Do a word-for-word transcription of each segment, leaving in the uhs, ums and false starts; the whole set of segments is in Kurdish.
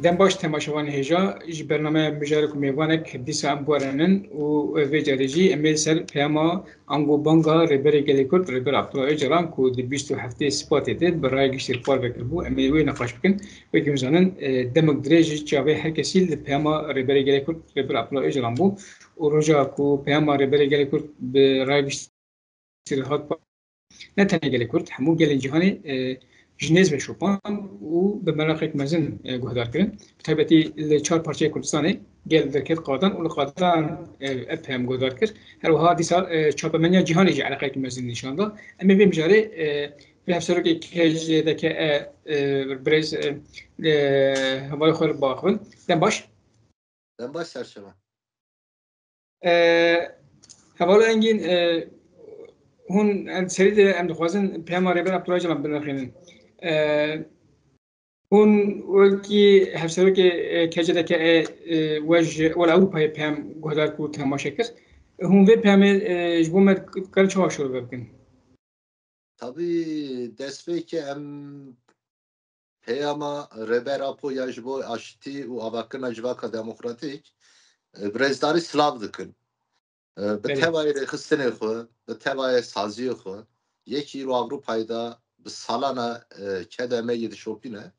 Dem baş temaşevanê hêja, ji bernameya mijarek û mêvanek dîsa em bi we re nin û vê carê jî em ê ser peyama ango banga Rêberê Gelê Kurd, Rêber Abdullah Ocalan ku di bîst û heftê Sibatê de bi raya giştî li parve kiribû, em ê wê niqaş bikin. Wekî hûn zanin, e, demek dirêj çavê her kesî li peyama Rêberê Gelê Kurd, Rêber Abdullah Ocalan bû û roja ku peyama Rêberê Gelê Kurd bi raya giştî hat, ne tenê gelê Kurd, hemû gelên cîhanê, e, ji nêz ve şopand û bi meraqek mezin, e, guhdar kirin. Bi taybetî li çar parçeyê Kurdistanê gel derket qadan û li qadan, e, ev peyam guhdar kir. Her wiha dîsa, e, çapemeniya cîhanê jî eleqeyek mezin nîşan da. Em ê vê mijarê, e, bi hevserokê K C D K E, e, birêz, e, e, hevalê xwe re biaxivin. Dem baş. Dem baş serçevan. E, Heval Engîn, e, hûn em serî de em dixwazin peyama Rêber Abdullah Ocalan binirxînin. E, hûn wekî hevserokê, e, K C D K E, e, we ji, we li Ewropayê peyam guhdar kir û temaşe kir. Hûn vê peyamê, e, ji bo me dikarin çawa şorove bikin? Tabî destpêkê em peyama Rêber Apo ya ji bo aştî û avakirina civaka demokratîk, e, bi rêzdarî silav dikin. E, bi Belê. tevayê rêxistinê xwe, bi tevayê saziyê xwe, yekî îro Ewropayê de bi salana, e, kedemê yê dişopîne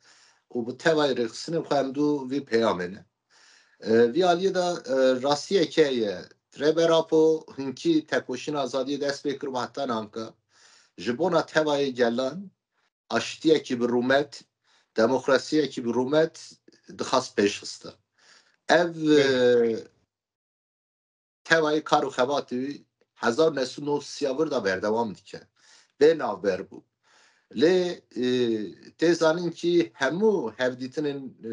û bi tevayê rêxistinê xwe em dû vî peyamê ne. E, vî aliyê de, e, rastiyeke ye. Rêber Apo hinkî tekoşîna azadiyê dest pê kir û heta nanka ji bona tevayê gelan aştiyekî bi rûmet, demokrasiyekî bi rûmet dixwast pêş xiste. Ev, e, tevayê kar û xebatê wî hezar neh sed û nod û sê ya vir de berdewam dike. Bê navber bû. Lê, e, tê zanîn kî hemû hevdîtinên, e,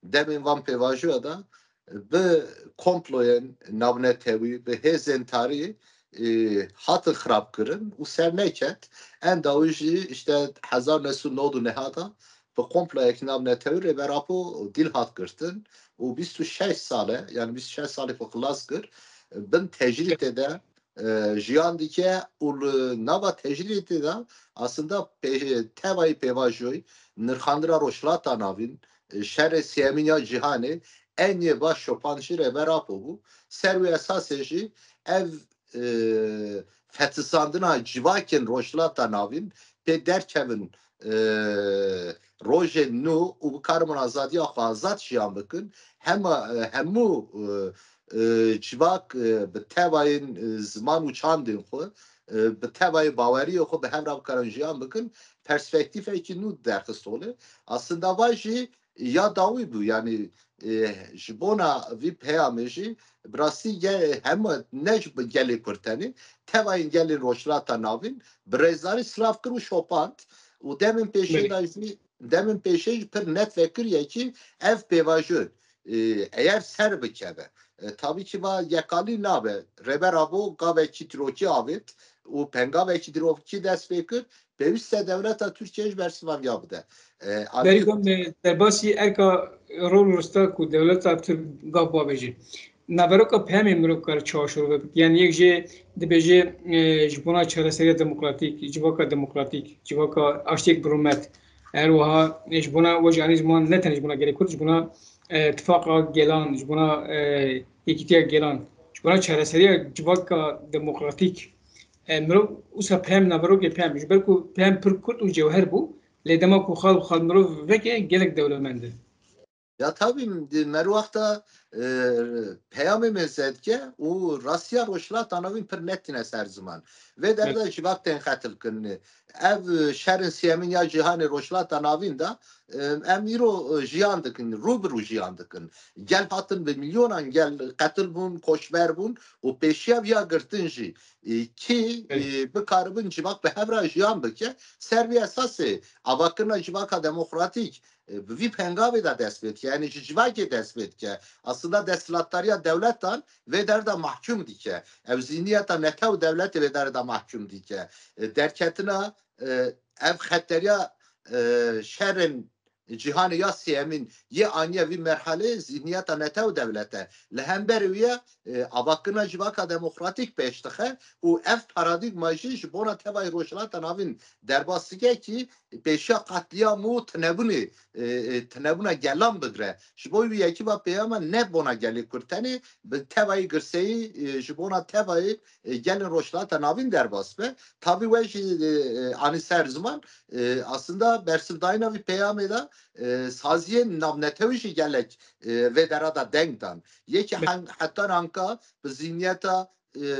demên van pêvajoya de bi komployên navnetewî, bi hêzên tarî, e, hatin xirabkirin û ser neket. Enda wî jî işte hezar neh sed û nod û neh de bi komployek navnetewî Rêber Apo dîl hat girtin û bîst û şeş sal e, yani bîst û şeş salî xwe xilas kir, bin tecrîdê de, e, jiyan dike û li nava tecrîdê de aslında pê-, tevayî pêvajoyî nirxandina Rojhilata Navîn, e, şerê sêyemîn ya cîhanê en yê baş şopandişî Rêber Apo bû. Ser wî esasê jî ev, e, fetisandina civakên Rojhilata Navîn pê derkevin, e, rojên nû û bikaribin azadiya xwe azad jiyan bikin. Hema, e, hemû, e, e, civak, e, bi tevayên, e, ziman û çandên xwe, e, bi tevayê baweriyê xwe bi hev re bikarin jiyan bikin. Perspektîfekî nû derxist holê. Aslında va jî ya dawî bû, yani, e, ji bona vî peyamê jî bi rastî ge-, hema ne ji gelê Kurd tenê, tevayên gelên Rojhilata Navîn bi rêzdarî silav kir û şopand û demên pêşê Belê. de jî, demên pêşê jî pir net vekiriye kî ev pêvajo, e, eyer ser bikeve. E, tabî kî va yekalî nabe. Rêber Apo gavekî dîrokî avêt û pengavekî dîrokî dest pê kir. Pêwîst e dewleta Tirkiye ji bersiva viya bide. E, Berî alî- ku em derbasî erka rol rista ku dewleta Tirk gav bavêje. Naveroka peyamê mirov kare çawa şorove bike. Yani yek jê dibêje, e, ji bona çareseriya demokratîk, civaka demokratîk, civaka aştiyek bi rûmet. Her wiha, e, ji bona we jî anî ji bona, ne tenê ji bona gelê Kurd, ji bona, e, tifaqa gelan, ji bona, e, yekîtiya gelan, ji bona çareseriya civaka demokratîk. E, mirov wisa peyam naverokê peyam, ji ber ku peyam pir kurt û cewher bû, lê dema ku xal xal mirov veke gelek dewlemend e. Ya tabî, di merwexta, e, peyamê me zedke û rastiya Rojhilata Navîn pir net tîne ser ziman. Vê derda Evet. civak tên qetil kirinê. Ev, e, şerên sêyemîn ya cîhanê Rojhilata Navîn de, e, em îro, e, jiyan dikin, rû bi rû jiyan dikin. Gel hatin bi milyonan gel qetil bûn, koçber bûn û pêşiya viya girtin jî, e, kî, e, Evet. bikaribin civak bi hev re jiyan bike. Ser vî esasê avakirina civaka demokratîk, e, bi vî pengavê de dest pê dike. Yani ji civakê dest pê dike. Aslında desthilatdariya dewletan vê derda mahkûm dike. Ev zihniyeta netew dewletê vê derda mahkûm dike. E, derketina, e, ev xeteriya, e, şerên cîhanê ya sêyemîn yê aniye vî merhelê zihniyeta netew dewlet e. Li hemberî wî ye, e, avakirina civaka demokratîk pêş dixe û ev paradîgma jî ji bona tevayî Rojhilata Navîn derbas dike kî pêşiya qetlîam û tinebûnê, e, e, tinebûna gelan bigire. Ji bo wî yekî va peyama ne bona gelê Kurd tenê, bi tevayî girseyî, e, ji bona tevayî, e, gelên Rojhilata Navîn derbas be. Tabî we jî, e, e, anî ser ziman, e, aslında bersivdayîna vî peyamê de, e, saziyên navnetewî jî gelek, e, vê dera de deng dan. Yekî Be- hen-, heta anka bi zihniyeta, e, e,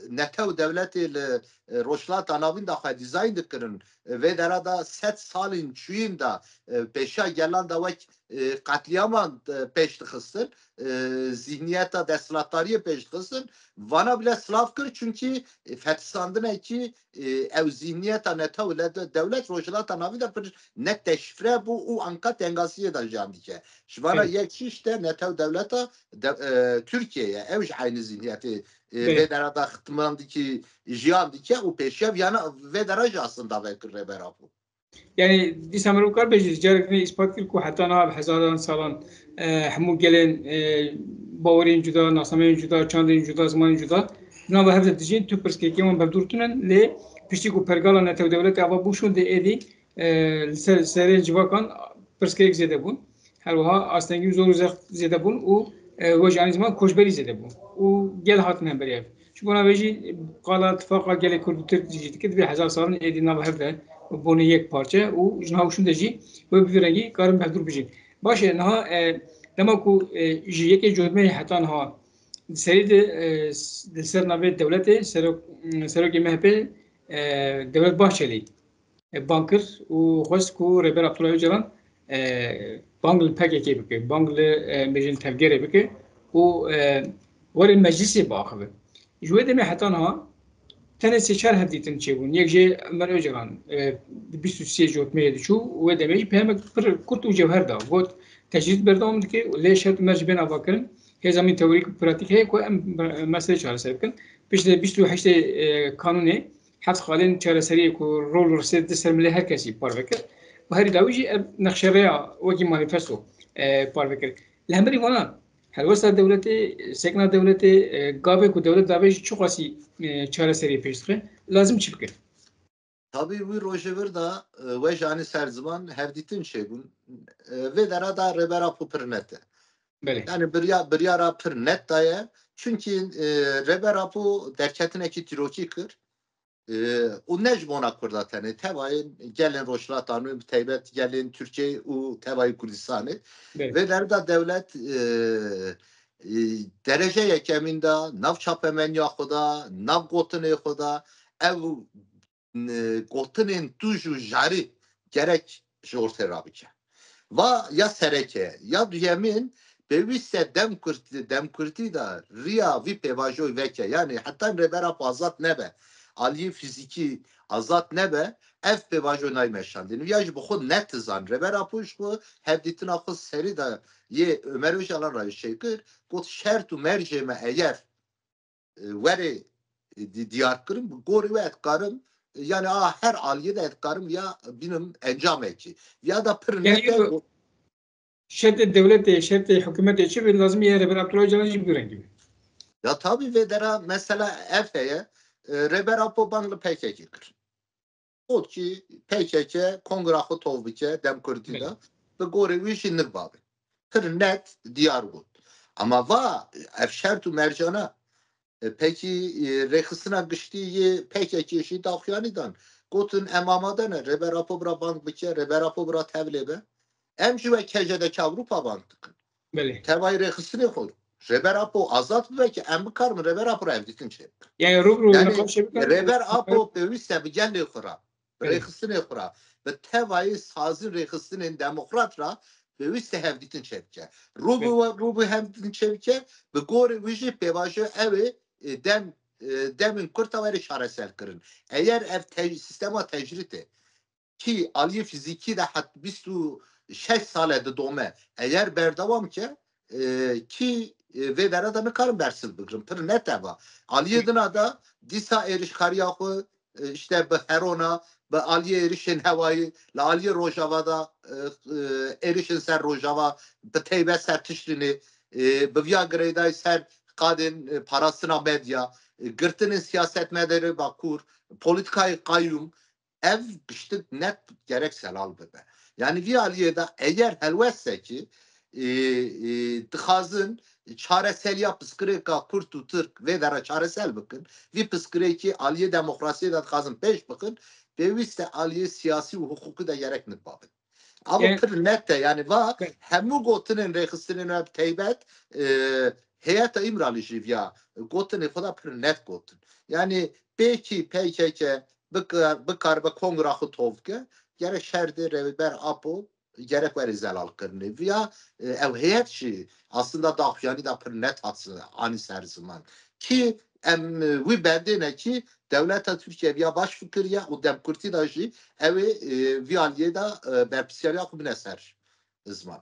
netew dewletê li, e, Rojhilata Navîn de xwe dîzayn dikirin. E, vê dera de sed salên çûyîn de, e, pêşiya gelan de wek, e, qetlîaman, e, pêş dixistin, e, zihniyeta desthilatdariyê pêş dixistin. Vana bile silav kir, çunkî, e, fetisandinekî, e, ew zihniyeta netew li de-, dewlet Rojhilata Navîn de pir ne deşifre bû û anka tengasiyê de jiyan dike. Ji vana Evet. yek jî işte netew dewleta de, e, Tirkiye ye. Ew ji eynî zihniyetê, e, Belê. vê dera de xitiman dikî, jiyan dike û pêşiya viyana vê dera jî aslında vekir Rêber Apo. Yani dîsa mirov kar bêje, carek din îspat kir ku heta niha bi hezaran salan, e, hemû gelên, e, bawerên cuda, nasnameyên cuda, çandên cuda, zimanên cuda, di nava hev de dijîn, tu pirsgirêkên wan bi hev dûr tune, lê piştî ku pergala netew dewletê ava bû şûn de êdî, e, li ser, serê civakan pirsgirêk zêde bûn. Her wiha astengî û zor û zext zêde bûn û, e, we jî anî ziman koçberî zêde bûn. Û gel hatin hemberî ev. Ji bona vê jî qala tifaqa gelê Kurd û Tirk jî dike, divê hezar salin êdî nava hev de bûne yek parçe û ji niha û şûn de jî wê bi vî rengî karin bi hevdûr bijîn. Baş e, niha, e, dema ku, e, ji yekê Cotmehê heta niha di serî de, e, s-, di ser navê dewletê, serok-, serokê M H P, e, Devlet Bahçelî, e, bang kir û xwest ku Rêber Abdullah Ocalan, e, bang li P K K bike, bang li, e, bêjin tevgerê bike û, e, were meclisê biaxive. Ji wê demê heta niha tenê sê çar hevdîtin çêbûn. Yek jê Ömer Ocalan, e, di bîst û sê Cotmehê diçû û wê demê jî peyamek pir kurt û cewher da. Got, tecrîd berdewam dike, lê şert û merc bên avakirin. Hêza min teorîk û pratîk heye ku em meselê çareser bikin. Piştî bîst û heştê, e, kanûnê heft xalên çareseriyê ku rol û ristê di ser milê her kesî parve kir. Bi herî dawî jî ev nexşerêya wekî manîfesto, e, parve kir. Li hemberî vana helwesta dewletê, sekna dewletê, e, gavê ku dewlet davê jî çiqasî, e, çareseriyê pêş dixe, lazim çi bike? Tabî wî rojevir de, e, we jî anî ser ziman hevdîtin çêbûn. E, vê dera de Rêber Apo pir net e. Belê. Yani birya-, biryara pir net daye. Çunkî, e, Rêber Apo derketinekî dîrokî kir. E, û ne ji bona Kurda tenê, tevayên gelên Rojhilata Nû, bi taybet gelên Tirkiyeyê û tevayî Kurdistanê. Belê. Vê derda dewlet, e, e, derece yekemîn de, nav çapemeniya xwe de, nav gotinê xwe de, ew, e, gotinên tûj û jarî gerek ji ortê rabike. Va ya sereke, ya duyemîn, pêwîst e dem kurtî, dem kurtî de riya vî pêvajoyê veke. Yanî heta Rêber Apo azad nebe, aliyê fîzîkî azad nebe, ev pêvajo nayê meşandin. Viya jî bi xwe netizan. Rêber Apo ji xwe hevdîtina xwe serî de yê Ömer Ocalan re çêkir, got, şert û mercê me eger, e, were, e, di-, diyar kirin, bi gorî we ez dikarim, e, yani a her aliyê de ez dikarim ya bînim encamekî. Ya da pir Yani nete yo, şertê dewletê, şertê hikûmetê çi be, lazim e Rêber Abdullah Ocalan jî bi rengî be. Ya tabii vê dera mesela ev heye, e, Rêber Apo bang li P K K kir. Got ki P K K kongra xwe tov bike dem kurdî de, bi gorê wî jî niv babe. Pir net diyar got. Ama va ev şert û mercana, e, pekî, e, rêxistina giştî yê P K K jî daxuyanî dan. Gotin em amade ne, Rêber Apo bira bang bike, Rêber Apo bira tevlê be. Em jî wek K C D K Ewropa bang dikin. Belê. Tevayî rêxistinê xwe. Rêber Apo azad bibe ki em bikarin Rêber Apo re hevdîtin çêbikin. Yani rû bi rû Yani niqaşê bikin. Rêber Apo pêwîst e bi gelê xwe re, bi Belê. rêxistinê xwe re, bi tevayî sazin rêxistinên demokrat re pêwîst e hevdîtin çêbike. Rû bi Belê. we, rû bi hevdîtin çêbike, bi gorê wî jî pêvajo ew ê, e, dem, e, demên kurta were çareser kirin. Eger ev te-, sistema tecrîtê ki aliyê fîzîkî de het bîst û şeş sale didome, eger berdewam ke, e, ki, e, vê dere de nikarin bersiv bigirin. Pir net e va. Aliyê dina de dîsa êrişkariya xwe, e, işte bi herona, bi aliyê êrişên hewayî, li aliyê Rojava de, e, e, êrişên ser Rojava, bi teybet ser Tişrînê, e, bi viya girêdayî ser qadên, e, parastina medya, e, girtinên siyasetmedarê Bakur, polîtikayê qayûm, ev piştik net gerek zelal bibe. Yani vî aliyê de eger helwestekî, e, e, dixwazin çareseriya piskirêka Kurd û Tirk vê dere çareser bikin, vî piskirêkî aliyê demokrasiyê de dixwazin pêş bixin, pêwîst e aliyê siyasî û hiqûqî de gerek nitbabin. Ama Ê- pir net e, yani va Be- hemû gotinên rêxistinên we bi teybet, e, heyeta Îmralî jî viya gotinê xwe de pir net gotin. Yani pêkî P K K bikar-, bikaribe kongra xwe tov bike, gerek şerdê Rêber Apo gerek were zelalkirinê. Viya, e, ew heyet jî aslında daxuyanî de pir net hat anî ser ziman. Ki em, e, wî bendê ne ki dewleta Tirkiye viya baş fikiriye û demkurtî de jî ew ê, e, vî aliyê de, e, berpirsiyariya xwe bine ser ziman.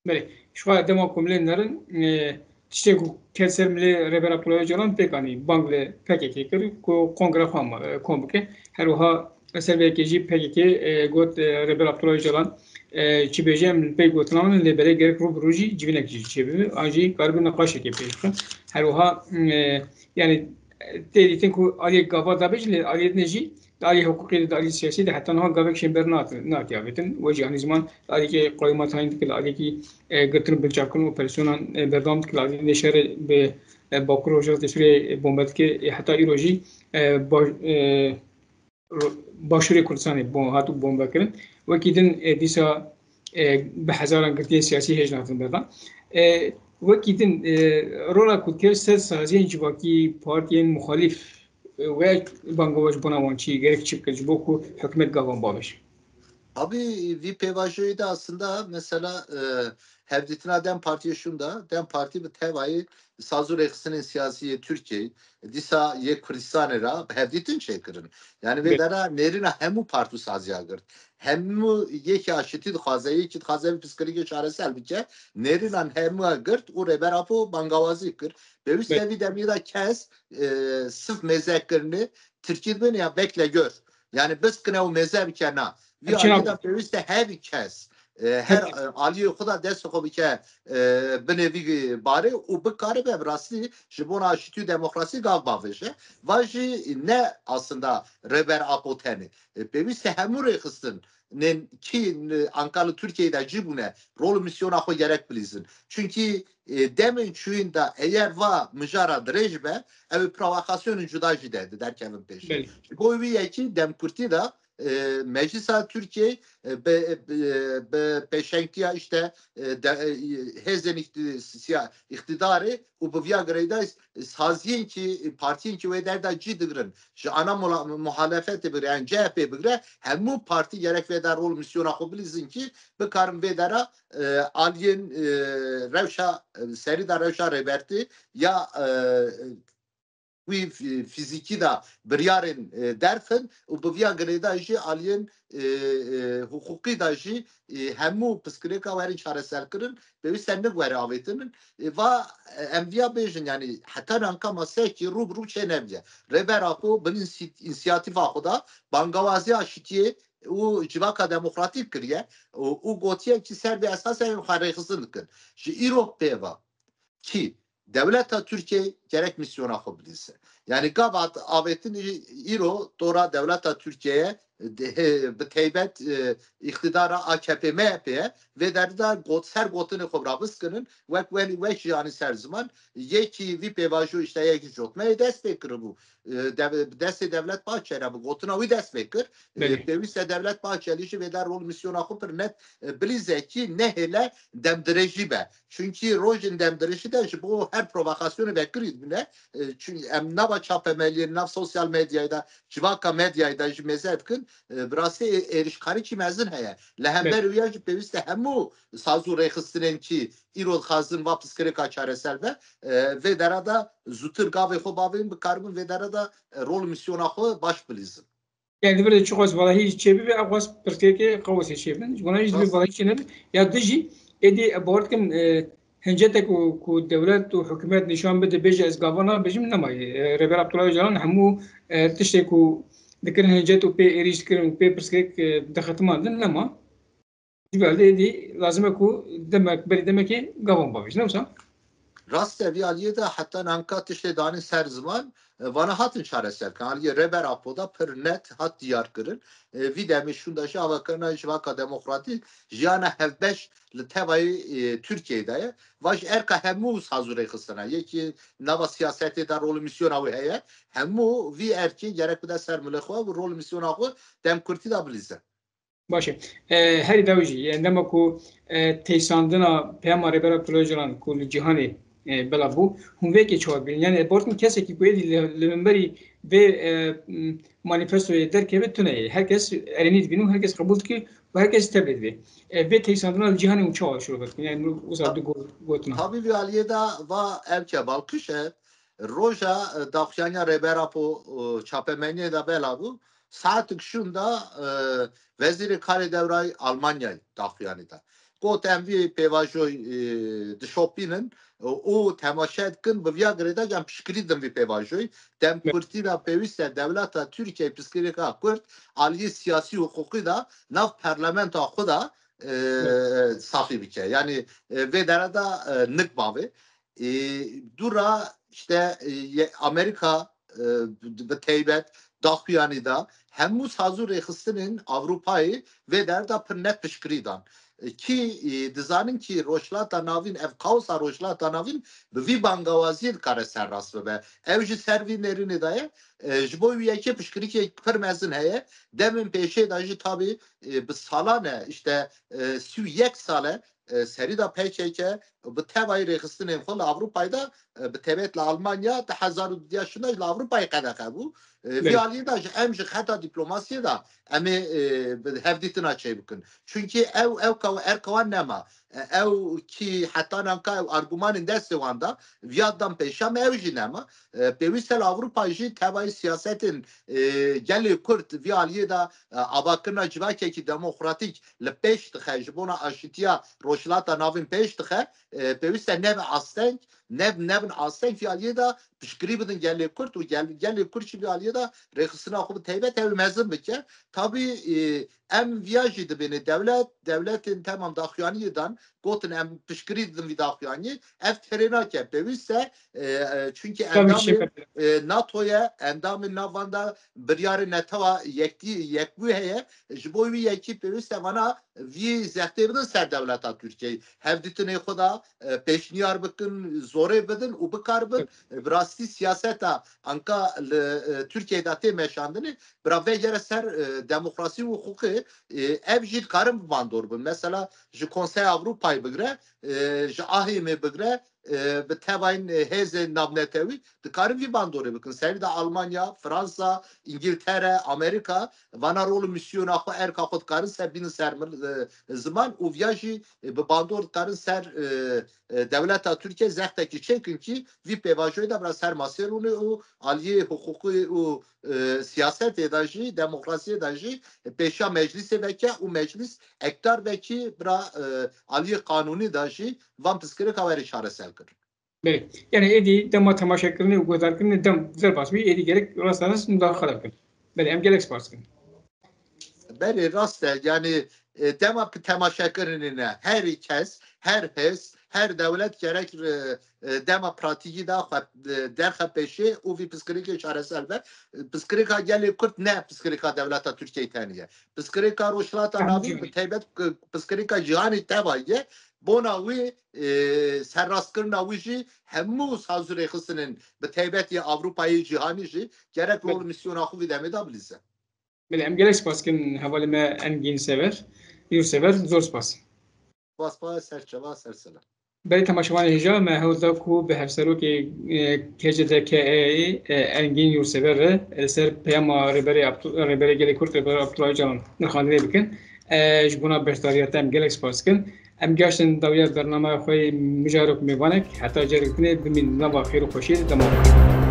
Belê. Ji xwe dema ku milên nerin, e, tiştê ku ket ser milê Rêber Abdullah Öcalan pêk anî, bang li P K K kir ku kongre xwe ma-, e, kom bike. Her wiha li ser vê yekê jî P K K, e, got, e, Rêber Abdullah Öcalan, e, çi bêje em li pey gotina min in, lê belê gerek rû bi rû jî civînek jî çêbibe, an jî karibe niqaşekê pêş bixin. Her wiha, e, yani, e, tê dîtin ku aliyê gava dabêjin, lê aliyê din jî di alî hiqûqî de, di alî siyasî de heta niha gavek şên ber nat-, natiye avêtin. We jî anî ziman li alîkî qeyûma tayîn dike, li alîkî, e, girtin û binçavkirin operasyona, e, berdewam dike, li alî dê şerê bi, e, Bakur Rojhilatê Sûriyê, e, bombe dike. E, heta îro jî, e, ba-, e, ro-, Başûrê Kurdistanê bo-, hatibû bombekirin. Wekî din, e, dîsa, e, bi hezaran girtiyên siyasî hêj natin berdan. E, wekî din, e, rola ku dikeve ser saziyên civakî, partiyên muxalîf, e, we bangawaj bona wan çi, gerek çi bike ji bo ku hikûmet gavan bavêje? Abi, vî pêvajoyê de aslında mesela, e, hevdîtina DEM Partiyê şûnda, DEM Partî bi tevayî saz û rêxistinên siyasî yê Tirkiyeyê, dîsa yê Kurdistanê re bi hevdîtin çêkirin. Yani vê Be- dera nêrîna hemû partî û saziya girt. Hemû yekî aşitî dixwaze, yekî dixwaze vî piskirîkê çareser bike. Nêrînan hemû girt û Rêber Apo bangawazî kir. Pêwîst Be- e vî demî de kes, e, sif mêze kirinê Tirkî dibêne ya bekle gör. Yani biskine û mêze bike na. Vî Hepçîna alî de pêwîst e her kes, e, her, Hep- e, aliyê xwe de destê xwe bike, e, binê vî barê û bikaribe bi rastî ji bona aşitî û demokrasî gav bavêje. Va jî ne aslında Rêber Apo tenê. E, pêwîst e hemû rêxistinên kî, e, anka li Tirkiyeyê de cî bûne, rol û mîsyona xwe gerek bilîzin. Çunkî, e, demên çûyîn de eger va mijara dirêj be, ew ê provokasyonên cuda jî de, de derkevin pêş. Belê. Ji bo wî yekî demkurtî de, e, Meclisa Tirkiyeyê, e, bi, bi, bi pêşengtiya işte, e, de, e, hêzên îkti-, siya-, îqtidarê û bi viya girêdayî saziyên kî, partiyên kî wê derda cî digirin, ji ana mula-, muhalefetê bigire, yani C H P bigire, hemû partî gerek vê der rol mîsyona xwe bilîzin kî bikarin vê dera, e, aliyên, e, rewşa, e, serî de rewşa rêbertî ya, e, wî fî-, fîzîkî de biryarên, e, derxin û bi viya girêdayî jî aliyên, e, e, hiqûqî de jî, e, hemû piskirêka werin çareserkirin, pêwîst e nik were avêtinin. E, va, e, em viya bêjin, yani heta nanka masekî rû bi rû çê nebiye. Rêber Apo bin însi-, însiyatîfa xwe da bangawaziya aşitiyê û civaka demokratîk kiriye û, û gotiye ki ser vê esasê em xwe rêxistin dikin. Ji îro pê ve kî dewleta Tirkiyê gerek mîsyona xwe bilîze. Yani gava avêtin îro dora dewleta Tirkiyeyê de, he, bi teybet, e, îqtidara A K P M H P ye. Vê derî de got, ser gotinê xwe bi rabiskinin, wek welî wek jî anî ser ziman, yekî vî pêvajo işte yekî cotmeyê dest pê kiribû. E, dev-, destê Devlet Bahçeli bû, gotina wî dest pê kir. E, Belê. Pêwîst e Devlet Bahçeli jî vê der rol mîsyona xwe pir net, e, bilîze kî nehêle demdirêjî be. Çunkî rojên demdirêjî de ji bo her provokasyonê vekirî dibine. E, çun-, em nava çapemeliyê, nav sosyal medyayê de, civaka medyayê de jî mêze dikin. E, bi rastî ê-, êrişkarî çî mezin heye. Li hember Belê. Wîya jî pêwîst e hemû saz û rêxistinên kî îro dixwazin va piskirêka çareser be, e, vê dera de zûtir gavê xwe bavên bikaribin, vê dera de, e, rol û mîsyona xwe baş bilîzin. Yani, divê çiqas valahî çêbibe, ew qas pirsgirêkê qewesê çêbin. Ji bona jî divê Rast. Valahî çênebe. Ya du jî, êdî, e, bawer dikim, e, hincete ku, ku dewlet û hikûmet nîşan bide, bêje, ez gava nabêjim, nemaye. E, Rêber Abdullah Öcalan hemû, e, tiştê ku dikirin hincet û pê êrîş dikirin û pê pirsgirêk, e, dixetimandin, nema. Ji ber êdî lazim e ku demek, berî demekê gavan bavêjin, ne wisa? Rast e, vî aliyê de heta nanka tiştê danîn ser ziman, e, vana hatin çareserkirin. Aliyê Rêber Apo da pir net hat diyar kirin. E, vî demê şûnda jî avakirina civaka demokratîk jiyana hevbeş li tevayê, e, Tirkiyeyê de ye. Va ji erka hemû saz û rêxistina, yekî nava siyasetê de rol û mîsyona wê heye. Hemû vî erkê gerek bide ser milê xwe û rol û mîsyona xwe dem kurtî de bilîze. Baş e. E, herî dawî jî, yani dema ku, e, têsandina peyama Rêber Abdullah Ocalan ku li cîhanê, e, belav bû, hûn vê yekê çawa dibînin? Yani, e, bortin kesekî ku êdî li, li minberî vê, e, m, manîfestoyê derkeve tune ye. Herkes erênî dibîne û herkes qebûl dike û herkes tevlê dibe. E, vê têsandina li cîhanê hûn çawa şirove dikin? Yani, wisa du go-, gotina. Tabî vî aliyê de va ev ke balqiş e. Roja, e, daxuyaniya Rêber Apo, e, çapemeniyê de belav bû. Saetik şûnda, e, Wezîrê Karê Dewrayê Almanyayê daxuyanî da. Got, em vî pêvajoy, e, dişopînin, e, û temaşe dikin, bi viya girêdayî em piştgirî didin vî pêvajoyî. Dem kurtî de pêwîst e dewleta Tirkiyeyê pirsgirêka Kurd aliyê siyasî û hiqûqî de nav parlamenta xwe de, e, saxî bike. Yani, e, vê dere de, e, nik bavê. E, dû ra işte, e, ye-, Amerîka, e, bi, bi teybet daxuyanî da hemû saz û rêxistinên Ewropayê vê der de pir net piştgirî dan. E, kî, e, dizanin kî Rojhilata Navîn, ev kaosa Rojhilata Navîn bi vî bangawaziyê dikare serrast bibe. Ew jî ser vî nêrînê de ye. E, ji bo wî yekê piştgirîkê pir mezin heye. Demên pêşê de jî tabî, e, bi salan e, işte, e, sî û yek sal e, e, serî de P K K bi tevayî rêxistinên xwe li Ewropayê de, e, bi taybet li Almanya di hezar û dudiya şûnda jî li Ewropayê qedexe bû. E, vî Belê. aliyê de jî em ji xeta dîplomasiyê de em ê, e, bi hevdîtina çêbikin. Çunkî ew, ew ka-, erka wan nema. E, ew kî heta nanka ew argumanên destê wan de viya dan pêşiya me ew jî nema. E, pêwîst e li Ewropa jî tevayî siyasetên, e, gelê Kurd vî aliyê de, e, avakirina civakekî demokratîk li pêş dixe ji bona aşîtiya Rojhilata Navîn pêş dixe. E, pêwîst e nebe asteng, nev-, nebin asteng vî aliyê de piştgirî bidin gelê Kurd û gel-, gelê Kurd jî vî aliyê de rêxistina xwe bi taybet ew ê mezin bike. Tabî, e, em viya jî dibêne dewlet, dewletên temam daxuyaniyê dan, gotin em piştgirî didin vî daxuyaniyê. Ev têrê nake, pêwîst e, e, çunkî Tabî endamê, şî- e, NATO ye, endamên nav van de biryarê netewa yektî, yekbû heye. Ji bo wî yekî pêwîst e vana vî zextê bidin ser dewleta Tirkiyeyê. Hevdîtinê xwe de, e, pêşniyar bikin, zorê bidin û bikaribin, e, bi rastî siyaseta anka li, e, Tirkiyeyê de tê meşandinê, bira vegere ser, e, demokrasî û hiqûqê, e, ev jî dikarin bi bandor bin. Mesela ji Konseya Ewropayê bigre, e, ji A H M'ê bigre, e, bi tevayên, e, hêzên navnetewî dikarin vî bandorê bikin. Serî de Almanya, Fransa, Îngiltere, Amerîka, vana rol û mîsyona xwe, erka xwe dikarin ser bînin ser mir-, e, ziman û viya jî, e, bi bandor dikarin ser, e, e, dewleta Tirkiye zextekî çêkin kî vî pêvajoyê de bira ser masê rûnê û aliyê hiqûqî û, e, siyasetê de jî, demokrasiyê de jî pêşiya meclîsê veke û meclîs ekdar vekî bira, e, aliyê qanûnî de jî van pirsgirêka were çareser kirin. Belê. Yani êdî dema temaşekirinê û guhdarkirinê dem derbas bî, êdî gerek rast rast mudaxale bikin. Belê, em gelek spas dikin. Belê, rast e. Yani, e, dema ki temaşekirinê ne, her kes, her hêz, her dewlet gerek, e, e, dema pratîkî de xwe, e, derxe pêşê û vî pirsgirêkê çareser be. E, pirsgirêka gelê Kurd ne pirsgirêka dewleta Tirkiyeyê tenê ye. Pirsgirêka Rojhilata Navîn bi taybet, e, pirsgirêka cîhanê teva ye. Bona wî, e, serrastkirina wî jî hemû saz û rêxistinên bi taybet yê Ewropayê, cîhanî jî gerek rol û mîsyona xwe vî demê de bilîze. Belê, em gelek spas dikin hevalê me Engîn Sever, Yûr Sever, zor spas. Spas, spas, ser çava, ser selam. Belê temaşevanê hêja, me hewl da ku bi hevserokê, e, K C D K E, e, Engîn Yûrsever re, e, li ser peyama Rêberê Abdu-, Rêberê Gelê Kurd, Rêber Abdullah Ocalan nirxandinê bikin. E, ji bona beşdariya te em gelek spas dikin. Em gaştin dawiya bernameya xwe yê mijarok mêvanek, heta carek dinê bimîn nava xêr û xweşiyê de dema.